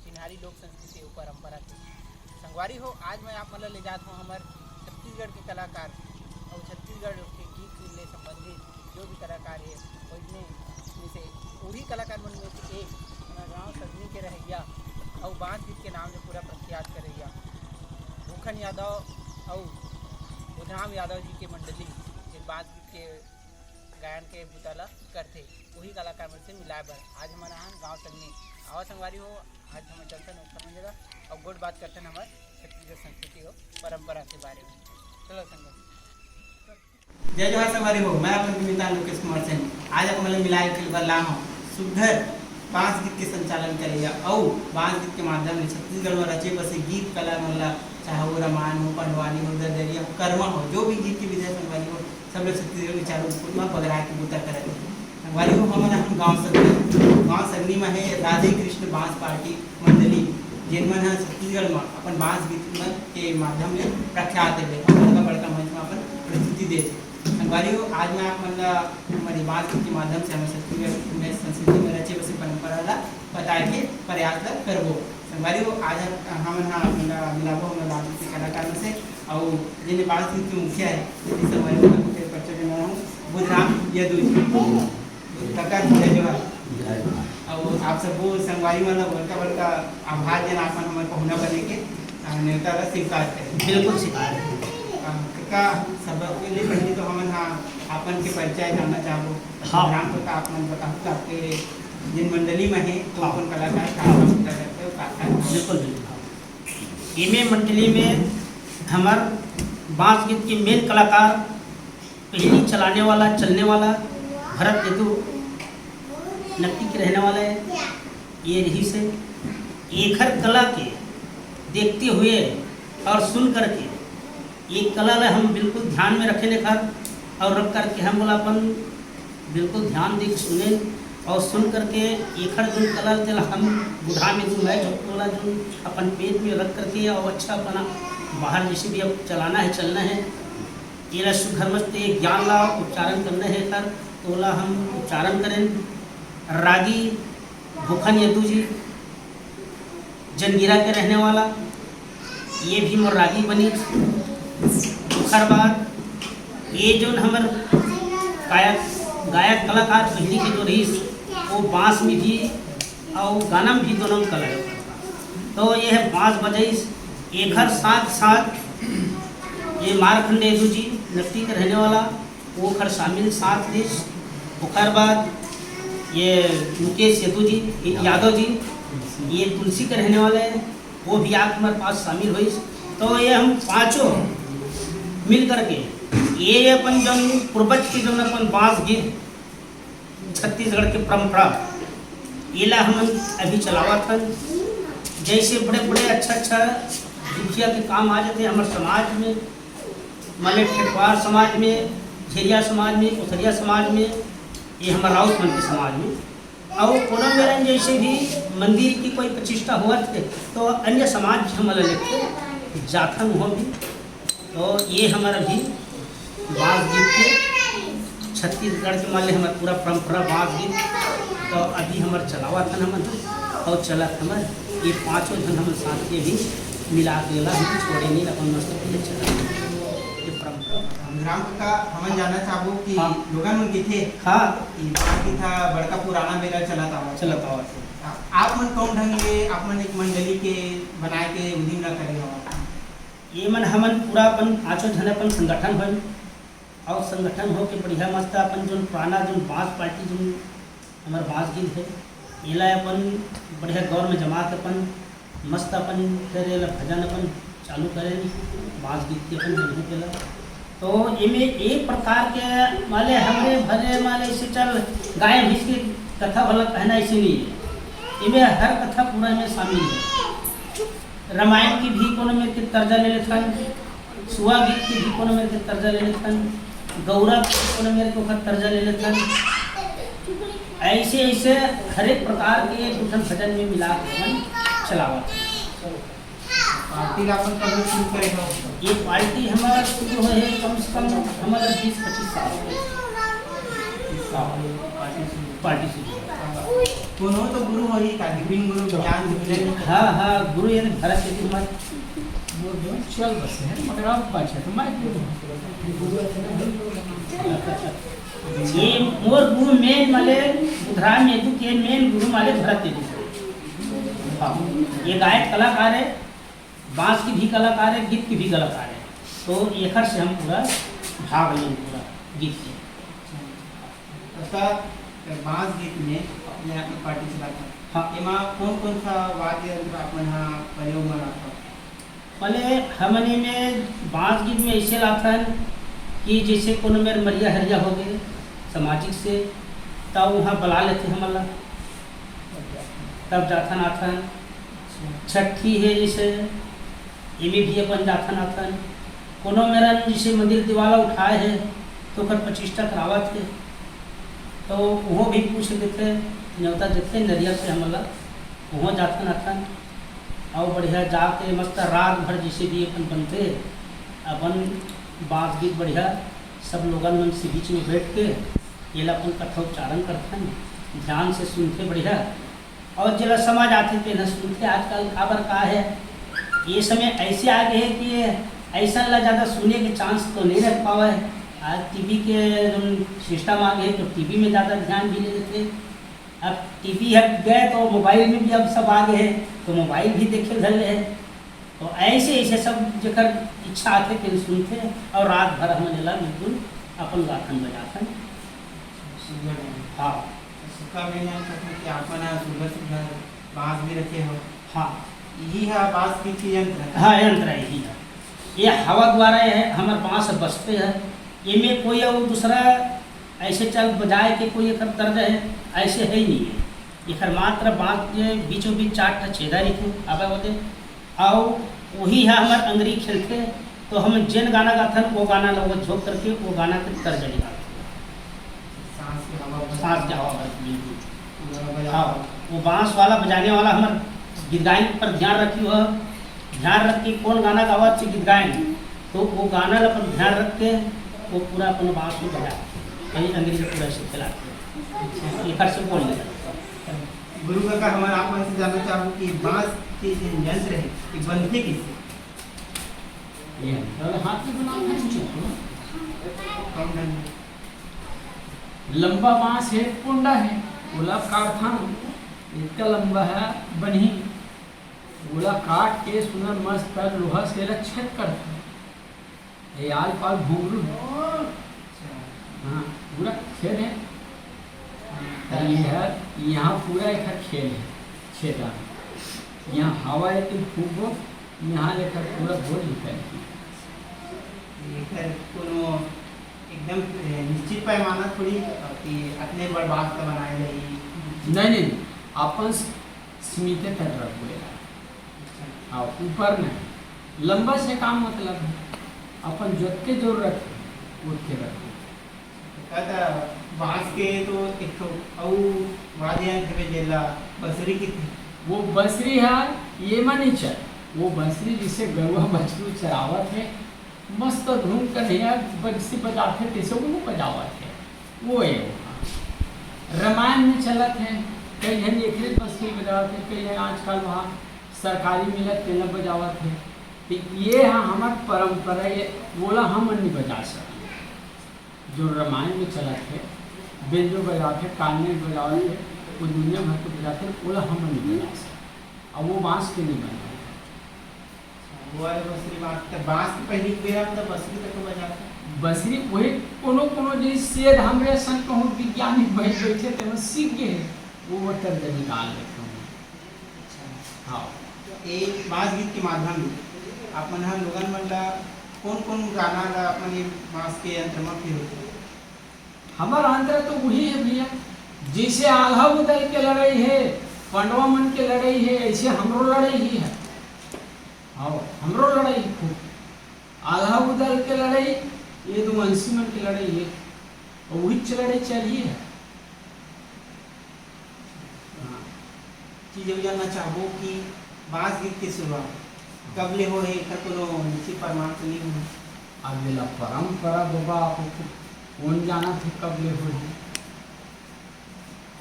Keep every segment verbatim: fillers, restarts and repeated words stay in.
चिन्हारी लोक संस्कृति अउ परंपरा के। संगवारी हो, आज मैं आप मन ल ले जात हूँ हमर छत्तीसगढ़ के कलाकार अउ छत्तीसगढ़ के गीत ले संबंधित जो भी कलाकार हे, ओइसने में से उही कलाकार मन में से एक हमर गांव सगनी के रहइया अउ बांस गीत के नाम ले पूरा प्रख्यात करइया भूखन यादव अउ बुधराम यादव जी के मंडली, जे बांस गीत के गायन के बुता ल करथे, उही कलाकार मन से मिलाए बर आज हमन आहन गांव सगनी। आवा संगवारी हो, आज हमन चलथन ओखर मन जगह अउ गोठ बात करथन हमर छत्तीसगढ़ संस्कृति अउ परंपरा के बारे में। चलो संगवारी। जय जोहार संगवारी हो, मैं अपन मितान लोकेश कुमार सिंह। आज आप मन ल मिलाए के बर लाए हूँ सुग्घर बांस गीत के संचालन करइया अउ बांस गीत के माध्यम ले छत्तीसगढ़ में रचे बसे गीत कला मन ल, चाहे वो रामायण हो, पंडवानी हो, ददरिया हो, करमा हो, जो भी गीत के विधा संगवारी हो, सब ल छत्तीसगढ़ के चारों ओर म बगराए के बुता करत हे। संगवारी हो, हमन अपन गांव सगनी, गांव सगनी म हे राधे कृष्ण बांस पार्टी मंडली, जेन मन ह छत्तीसगढ़ म अपन बांस गीत मन के माध्यम ले प्रख्यात हे, अउ बड़का बड़का मंच म अपन प्रस्तुति देथे। संगवारी हो, आज मैं आप मन ल हमर बांस गीत के माध्यम से हमर छत्तीसगढ़ में संस्कृति में रचे बसे परंपरा ला बताए के प्रयास ला करबो। संगवारी हो, आज हम, हमन ह आप मन ल मिलाबो हमर बांस गीत के कलाकार में से, अउ जेने बांस गीत के मुखिया हे, तेने संगवारी हो, के परिचय देना हूँ, बुधराम यदु जी। कका जी, जय जोहार। जय जोहार। अउ आप सबो संगवारी मन ल बड़का बड़का आभार, जेन आप मन हमर पहुना बने के, अ, नेवता ल स्वीकार करे। बिल्कुल स्वीकार हे। अ, कका, सबले पहले तो हमन ह आपन के परिचय जानना चाहबो। हाँ। राम कका, आप मन बताहू का आपके जिन मंडली में हे, कौन हाँ। कौन कलाकार का काम करते हो, का, का बिल्कुल, बिल्कुल, हाँ। एमे मंडली में हमर बांस गीत के मेन कलाकार, पहली चलाने वाला, चलने वाला भरत यदु नकटी के रहने वाला है। ये रहिस हे, एखर कला के देखते हुए और सुन करके, ये कला ला हम बिल्कुल ध्यान में रखेन एखर, और रख करके हम ओला अपन बिल्कुल ध्यान दे के सुनेन और सुन करके एखर जोन कला ला तेला हम बुढ़ा में जो है, जो ओला जो अपन पेट में रख करके और अच्छा अपना बाहर जैसे भी अब चलाना है, चलना है, एला सुधर मत, ते ज्ञान ला उच्चारण करना है एखर, तो ओला हम उच्चारण करेन। रागी भूखन यदु जी, जंगीरा के रहने वाला, ये भी मोर रागी बनी। ओकर बाद ये जोन हमर गायक, गायक कलाकार पहली के जो रहिस, वो बांस में भी अउ गाना में भी दोनों में कला है। तो ये है बांस बजाइस, एकर साथ साथ ये मारखंड यदु जी, नकटी के रहने वाला, वो ओकर शामिल साथ दिस। ओकर बाद ये मुकेश यदु जी, यादव जी, ये तुलसी के रहने वाले हैं, वो भी आके हमारे पास शामिल होइस। तो ये हम पांचों मिल करके ये अपन जन पूर्वज के जन अपन बांस गीत छत्तीसगढ़ के परंपरा, एला हमन अभी चलावत हन। जैसे बड़े बड़े अच्छा अच्छा दुखिया के काम आ जाते हमारे समाज में, माने ठेठवार समाज में, झेरिया समाज में, कोथरिया समाज में, ये हमारे राउत मन के समाज में। और कोनो मेरन जैसे भी मंदिर की कोई प्रतिष्ठा हुआ थे, तो अन्य समाज भी हमन लेके जाथन हो भी। तो ये हमारा भी बांस गीत के छत्तीसगढ़ के मान ले हमार पूरा परंपरा बांस गीत। तो अभी हमार चलावत हन हमन और चलत हमर ये पांचों झन हमन साथ के भी मिला के ला हम छोड़े नहीं, अपन मस्त के चला ये परंपरा। राम कका, हमन जानना चाहबो कि हाँ। लोगन मन किथे हाँ। कि बांस गीत हा बड़का पुराना बेरा चलत आवत। चलत आवत हे। आप मन कौन ढंग ले आप मन एक मंडली के बनाए के उदिम ला करे हवा? ये मन हमन पूरा अपन पांचों झन अपन संगठन होन और संगठन होके बढ़िया मस्त अपन जोन पुराना जोन बांस पार्टी जोन हमर बांस गीत है, एला अपन बढ़िया गौर में जमा के अपन मस्त अपन फिर एला भजन अपन चालू करेन, बांस गीत के अपन जगह पे ला। तो एमे एक प्रकार के माले हमरे भरे माले से चल गाय भैंस के कथा वाला कहना ऐसे नहीं है। एमे हर कथा पूरा में शामिल है। रामायण की भी कोनो मेर के कर्जा ले लेथन, सुआ गीत की भी कोनो मेर के कर्जा ले लेथन, गौरा की कोनो मेर के ओकर कर्जा ले लेथन। ऐसे ऐसे हर एक प्रकार के एक ठन भजन में मिला के हमन चलावत हन। पार्टी ला अपन कब शुरू करे हो? ये पार्टी हमारा शुरू होए है कम से कम हमारा बीस पच्चीस साल हो गए। बीस साल पार्टी शुरू। पार्टी शुरू। कोनो तो गुरु होही, का विभिन्न गुरु ज्ञान विभिन्न। हाँ, हाँ, गुरु यानी भरत के गुरु मत। वो जो चल बसे है, मगर अब बात है, तो मैं गुरु हूँ। ये मोर गुरु मेन वाले बुधराम यदु के मेन गुरु वाले भरत यदु। हाँ, ये गायक कलाकार है, बांस की भी कलाकार है, गीत की भी कलाकार है। तो एकर से हम पूरा भाग लें पूरा गीत के। अच्छा, बांस गीत में अपने आप में पार्टी चलाता। हाँ। एमा कौन कौन सा वाद्य यंत्र अपन हा प्रयोग में लाता? पहले हमन एमे बांस गीत में ऐसे लाथन कि जैसे कोनो मेर मरिया हरिया हो गए सामाजिक से, तब वहाँ बुला लेथे हमन ला, तब जाथन आथन। छठी है जैसे, एमे भी अपन जाथन आथन। कोनो मेरन जैसे मंदिर दिवाला उठाए है, तो ओकर पच्चीस टा करावत है, तो वो भी पूछ देथे, न्योता देथे नरियर से हमन ला, वहाँ जाथन आथन। अउ बढ़िया जाके मस्त रात भर जैसे भी अपन बनथे, अपन बांस गीत बढ़िया सब लोगन मन से बीच में बैठ के एला अपन कथा उच्चारण करथन, ध्यान से सुनथे बढ़िया। अउ जेला समझ आथे तेन ह सुनथे। आजकल काबर का है, ये समय ऐसे आ गए है कि ऐसा ला ज़्यादा सुने के चांस तो नहीं रख पावे। आज टीवी के जोन सिस्टम आ गए है, तो टीवी में ज़्यादा ध्यान भी ले लेथे। अब टीवी हट गए तो मोबाइल में भी अब सब आ गए हैं, तो मोबाइल भी देखे धर ले है। तो ऐसे ऐसे सब जेकर इच्छा आथे तेन सुनथे, और रात भर हमन एला बिल्कुल अपन गाथन बजाथन। सुंदर है। हाँ। सुक्का में यहाँ तक कि आप मन ह सुंदर सुंदर बांस भी रखे हो। हाँ। यही है बांस की यंत्र है। हाँ, यंत्र है, यही है। ये हवा द्वारा ये है, हमर बांस बजथे है। एमे कोई अउ दूसरा ऐसे चल बजाए के कोई एकर तर्ज है, ऐसे है ही नहीं है। एकर मात्र बांस के बीचों बीच चार ठा छेदा रहिथे, आबे ओदे, अउ वही है हमर अंगरी खेलथे, तो हम जेन गाना गाथन, वो गाना ल वो झोंक करके वो गाना के तर्ज निकालथे। सांस के हवा भर। सांस के हवा भर, बिल्कुल। पूरा बजा। हाँ, वो बांस वाला बजाने वाला हमर गीत गायन पर ध्यान रखियो है, ध्यान रख के कौन गाना गावत से गीत गायन, तो वो गाना ल अपन ध्यान रख के वो पूरा अपन बांस में बजा, वही अंग्रेजी पूरा से चला, एकर से बोल ले। गुरु काका, हमर आप मन से जानना चाहूँ कि बांस के जो यंत्र है, ये बनथे किससे? ये वाला हाथ में बनावत है, कुछ कम ढंग। लंबा बांस है, कोंडा है, ओला काटथन, इतना लंबा है, बनही, ओला काट के सुनर मस्त लोहा से एला छेद करथन। ये आल पाल घुंघरू है। हाँ, पूरा छेद है। ये है, यहाँ पूरा एकर खेल है, छेदा। यहाँ हवा एक फूको, यहाँ लेकर पूरा गोल निकल गई। एकर कोनो एकदम, ए, निश्चित पैमाना थोड़ी कि अतने बड़ बांस का बनाए जाही। नहीं, नहीं, अपन सीमित तक रखबो एला। हाँ, ऊपर नहीं, लंबा से काम मतलब है, अपन जतके जरूरत है, उतके रखबो। कहता बांस के तो एक ठो अउ वाद्य यंत्र में जेला बंसरी की थी। वो बंसरी है, ये मन नहीं चल, वो बंसरी जिसे गरुआ बछरू चरावत है, मस्त धुन कन्हैया बंसी बजाथे, तैसे वो बजावत है, वो है वो। रामायण में चलत है, कई झन एकरे बंसरी बजावत है, कई झन आजकल वहाँ सरकारी मिलत तेला बजावत है। तो ये हा हमर परंपरा, ये वोला हमन नहीं बजा सकते। जो रामायण में चलत है, बेंजो बजावत है, कानमेर बजावत है, वो दुनिया भर के बजाते हैं, वोला हमन नहीं बजा सकते। अब वो बांस के नहीं बना। वो वाले बंसरी बांस, तो बांस के पहले के बेरा में तो बंसरी तक तो बजाते। बंसरी वही कोनो कोनो जैसे सेध हमरे सन कहूँ वैज्ञानिक भाई बैठे थे, वो सीख गए हैं, वो वो तर्ज निकाल लेते हैं। अच्छा। हाँ। तो ये बांस गीत के माध्यम में आप मन ह लोगन मन ला कौन कौन गाना ला अपन ये बांस के यंत्र में फिर होते? हमारा अंतर तो वही है भैया, जैसे आल्हा उदल के लड़ाई है, पंडवा मन के लड़ाई है, ऐसे हमरो लड़ाई ही है। हाँ, हमरो लड़ाई खूब। आल्हा उदल के लड़ाई, ये दो अंशी मन के लड़ाई है, और वही लड़ाई चली है। हाँ। चीज ये जानना चाहबो कि बांस गीत के शुरुआत कब ले होए, एकर कोनो निश्चित प्रमाण तो नहीं होए। अब ये ला परंपरा बाबा, आप कौन जानत है कब ले होए?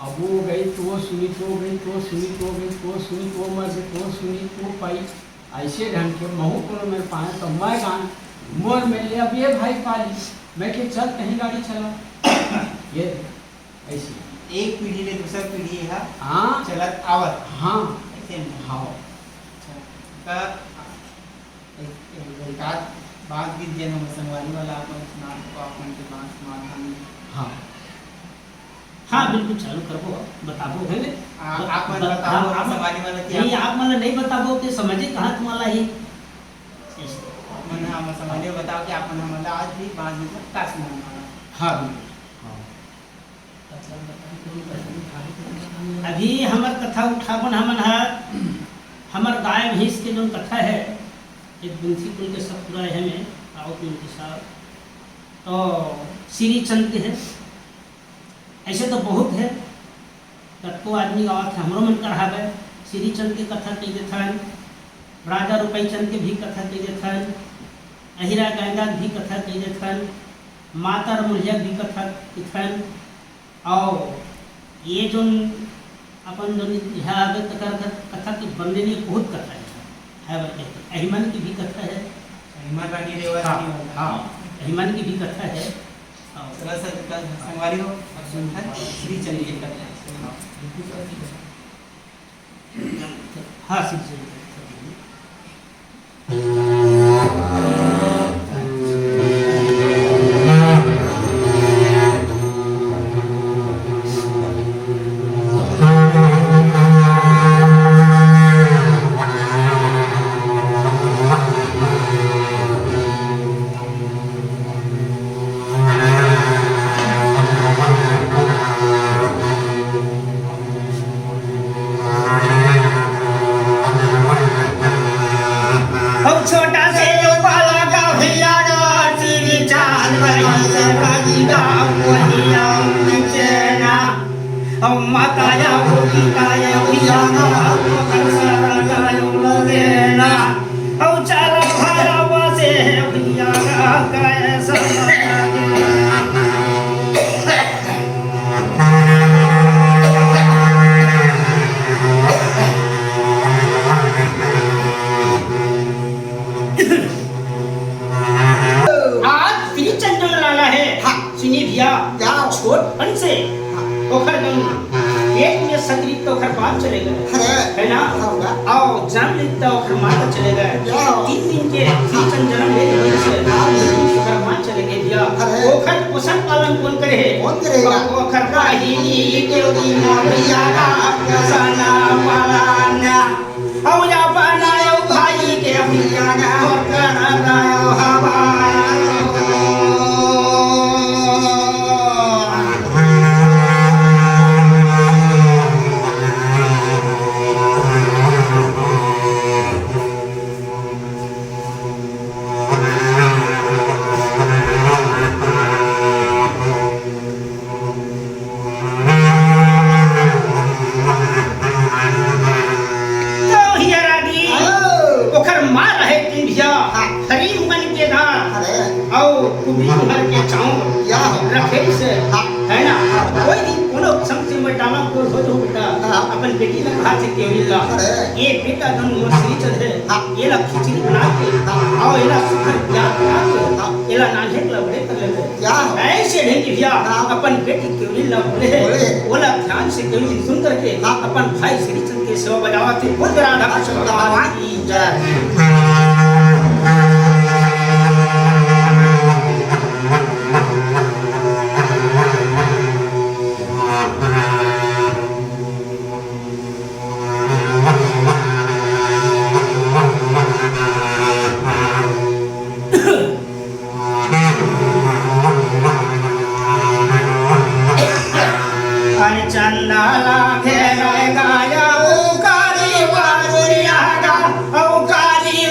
अब वो गई तो वो सुनी, तो गई तो सुनी, तो गई तो सुनी, तो मर गई तो सुनी, तो पाई। ऐसे ढंग के महू कोनो मेर पाए तो मैं गान मोर में ले, अब ये भाई पाली, मैं के चल कहीं गाड़ी चला। ये ऐसे। एक पीढ़ी ले दूसर पीढ़ी हा हाँ। चलत आवत। हाँ। ऐसे नहीं। हाँ। अच्छा। त एक, एक, एक आध बात गीत जेन हम संगवारी वाला अपन सुना सको, अपन के बांस मारधानी। हाँ। हाँ, बिल्कुल चालू करबो, बताबो, है ने? आ, ब-, आप मन ब-, बताओ, हाँ, आप आप संगवारी वाला कि नहीं, आप आप मन ला नहीं बताबो, ते समझे कहाँ तुम्हारा ही? ऐसे। आप मन हाँ, संगवारी वाला बताओ कि आप मन हमन ला आज भी बांस गीत ला का सुनाना है? हाँ, बिल्कुल। हाँ। अभी हमर कथा उठाबन हमन ह, हमर गाय भैंस के जोन कथा है, एक बंसी कुल के सब पूरा है में, आओ तुम के साथ। तो श्री चंद के है, ऐसे तो बहुत है, कतको आदमी गावत है, हमरो मन कढ़ावे, श्री चंद के कथा कह देथन, राजा रुपई चंद के भी कथा कह देथन, अहिरा गायदार भी कथा कह देथन, माता रमुलिया भी कथा कह देथन, अउ ये जोन अपन जोन इतिहास आगे कथा, कथा के बनने में बहुत कथा है, है बोल के। अहिमन की भी कथा है। अहिमन रानी रेवा हाँ, रानी वाला। हाँ, अहिमन की भी कथा है। हाँ। चला सर, कल संगवारी हो, अब सुनथन श्री चंद के कथा। हाँ, श्री चंद के कथा। अब छोटा से जो पाला का भैया ना, श्री चांद भाई से भागी गाँव वही आम नीचे ना। अब माता या वो पिता या भैया ना, वो कर सारा गायों लगे ना। अब चाला भारा वासे भैया ना, कैसा लगे ना। आज श्री चंदन लाला है। हाँ। सुनी भैया, क्या? छोटपन से हाँ। ओखर जौन पेट में सकरी तो ओखर बाप चले गए। अरे, है ना? हाँ, होगा। अउ जन्म लेता ओखर माता चले गए। क्या? तीन दिन के श्री चंद जन्म ले लेने से हाँ। ओखर माँ चले गए भैया। अरे। ओखर पोषण पालन कौन करे है? कौन करेगा? ओखर राही के दिन भैया का सना पालना। औ या बनायो भाई के भैया ना और करा दायो हवा। तो हिया रानी, हाँ। ओखर माँ रहे तिंधिया, हाँ। हरी मन के दार, अरे। अउ कुबरी भर के चाउर, या। रखे से, हाँ। है ना? हाँ। कोई दिन कोनो संग से मैं डाला को हो तो बेटा, हाँ। अपन बेटी ला हाथ से केवली ला। अरे। ये बेटा धन मोर श्री चंद है, हाँ। ये ला खिचड़ी बना के, हाँ। अउ ये ला सुखर प्यार बना के, हाँ। ये ला नान्हे के ला बड़े कर लेबो। क्या? ऐसे ढंग के भैया हाँ। अपन बेटी केवली ला बोले, बोले। ओला ध्यान से केवली सुन करके हाँ। अपन भाई श्री चंद के सेवा बजावा थे। बोल राधा कृष्ण भगवान की जय। अरे चंदा लागे रे गाया, ओ कारी बाजुरिया गा, ओ कारी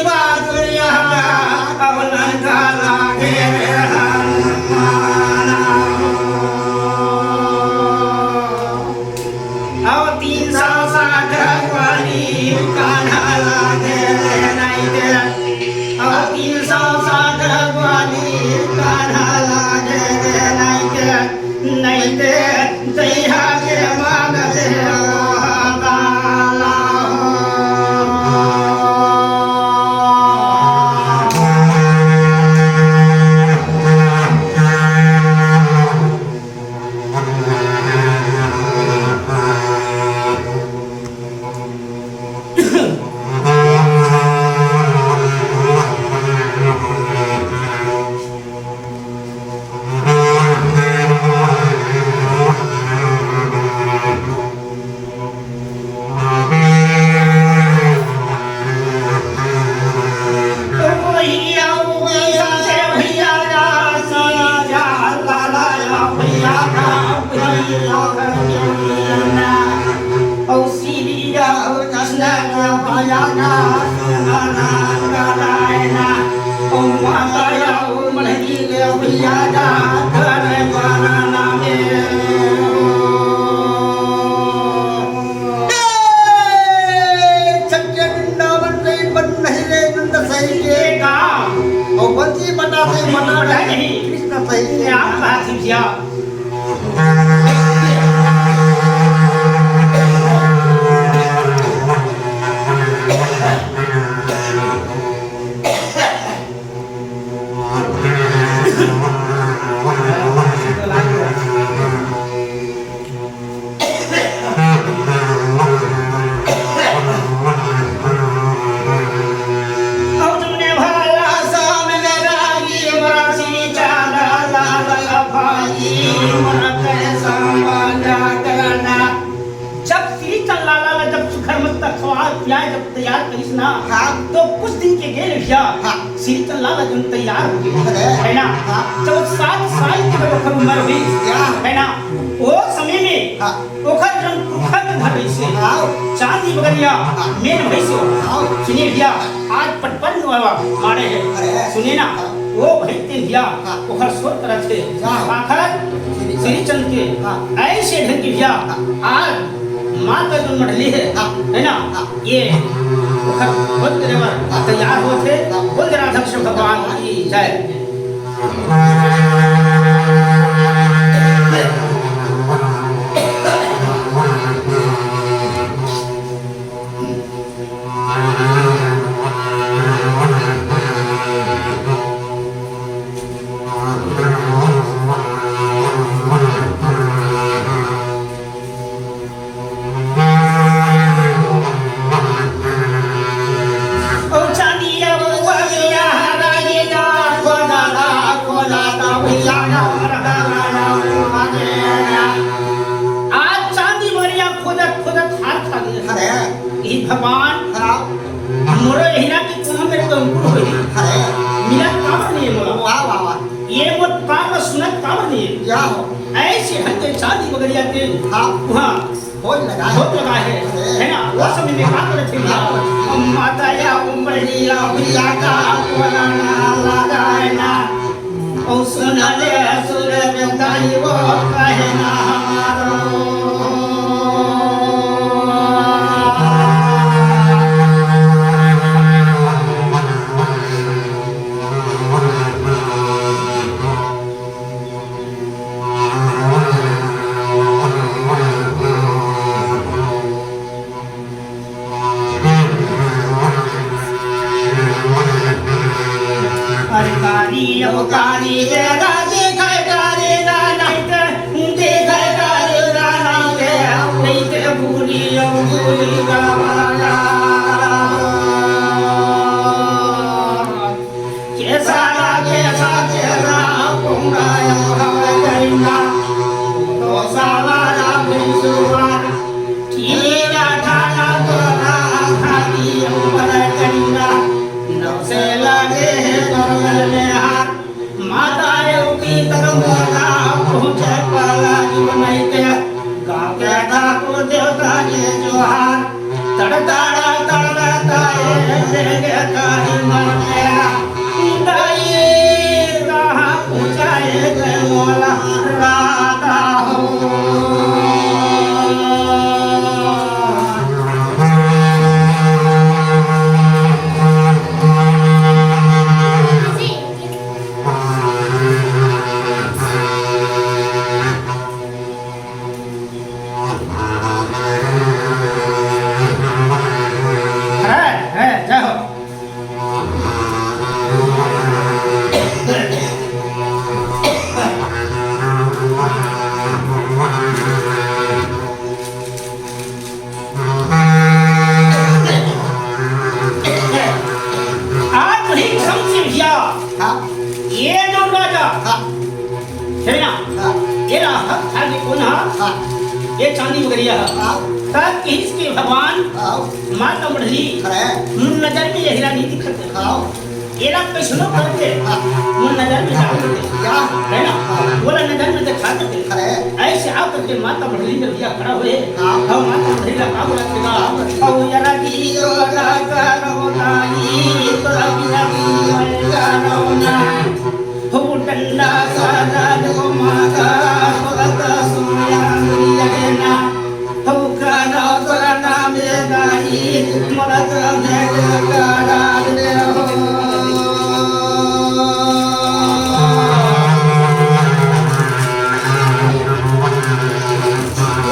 सच्चे वृंदावन सही बन नहीं रे नंद सही के काम। और बंसी बटा सही बटा नहीं। कृष्ण सही के आप कहा थी भैया। जब श्री चंद लाला ला जब सुघर मत खवा पिया जब तैयार करिस ना, हाँ। तो कुछ दिन के गेल भैया, हाँ। श्री चंद लाला जब तैयार हो गए, अरे। है ना? हाँ। जब सात साल की जब ओकर उम्र हुई, क्या? है ना? वो समय में हाँ। ओखर जन पुरखा के घर रहिसे। हाँ। चांदी बगरिया हाँ। मेन भइसे। हाँ। सुनिए भैया, आज पचपन वाला मारे है। अरे। सुनिए ना, हाँ। वो भइते भैया, हाँ। ओखर सोच तरह से हाँ। आखर श्री चंद के हाँ। ऐसे ढंग के भैया, हाँ। आज माता जो मढ़ली है, हाँ। है ना? हाँ। ये ओखर खोज करे बर हाँ। तैयार होत हे। हाँ। बोल राधा कृष्ण भगवान की जय। आज चांदी मरिया खोजत खोजत हार खा गए। अरे। हे भगवान, हाँ। मोरो हीरा की कोना मेरे को अंकुर होई। अरे। मिला काबर नहीं मोला। वाह, वाह, वाह। ये मोर पुकार ला सुनत काबर नहीं। क्या हो? ऐसे ढंग के चांदी बगरिया के हाँ। वहाँ खोज लगा है। खोज लगा है। अरे। है ना? वो समय में का करत थे? हाँ। माता या उमरिया भैया का कोना ना लगा है ना। ओ सुन ले सुर में ताई वो कहना हमारो। अरे कारी ओ कारी रे राजी खाए कारी ना नहीं ते, दिखाए कारी ना नहीं ते, नहीं ते भूली ओ भूली गावाला। केसाला केसा केसा कुंगाया खबर करिंदा, तो सावाला बिसुआ। आज वही समझ गया। हाँ। ये जो राजा, हाँ। है ना? हाँ। ये रहा, था कि कौन हा? हाँ। ये चांदी बगरिया हा। हाँ। तब किहिस के भगवान, हाँ। माता मढ़ली, अरे। मुन नजर में ये हीरा नहीं दिखत। हाँ। एला कइसनो करके मोर नजर में डाल देते। क्या? है ना? हाँ। ओला नजर में दिखा देते। अरे। ऐसे आकर के माता मढ़ली में भैया खड़ा हुए। हाँ। और माता मढ़ली ला का बोलत हे गा? हाँ। "हौ यरा की ओला करो नाई, तोरा बिना भी करो ना। हौ डंडा सारा जो माता, तोरा तो सुनिया दुनिया के ना।" हौ काना तोरा नाम ये गाई, मरत में के कारा दे हो।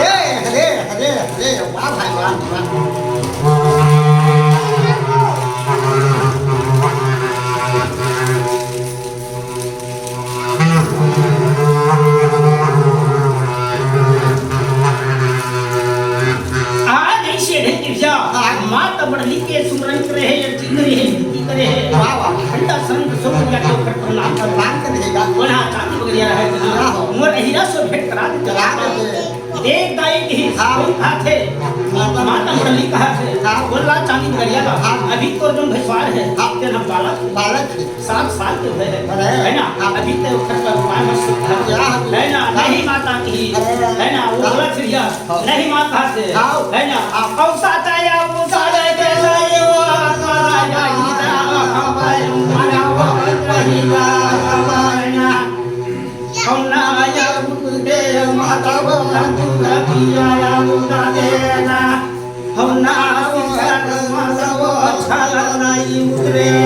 ए, हरे, हरे, हरे, वाह भाई, वाह, वाह। आज ऐसे ढंग से हाँ। माता मढ़ली के सुमरन करे हे, आरती करे हे, विनती करे हे। वाह, वाह। ठंडा संग सो या के ऊपर प्रणाम कर। प्रणाम कर देगा। बोला चांदी बगरिया रहे थे ना। हाँ। मोर हीरा से भेंट करा दे। करा दे। देख दाई की हाँ। कौन खाथे? माता माता मढ़ली कहाथे। हाँ। बोला चांदी बगरिया ला। हाँ। अभी तो जो भैंसवार हे, हाँ। तेन हम बालक। बालक हे। सात साल के हुए हैं, अरे। है ना? हाँ। अभी तो ओकर पर उपाय मत सीखा। क्या? है ना? हाँ। नहीं माता की, अरे। है ना? वो हाँ। गलत चिड़िया, हाँ। नहीं माता से, हाँ। है ना? हाँ। और साता या वो सारे के लाए वो, सारा या गीता, हमारा वो रहीला, हमारा ना। हम ना या उठे माता वो, हम ना किया या उठा देना। हम ना उठा माता वो, छाला नहीं उतरे।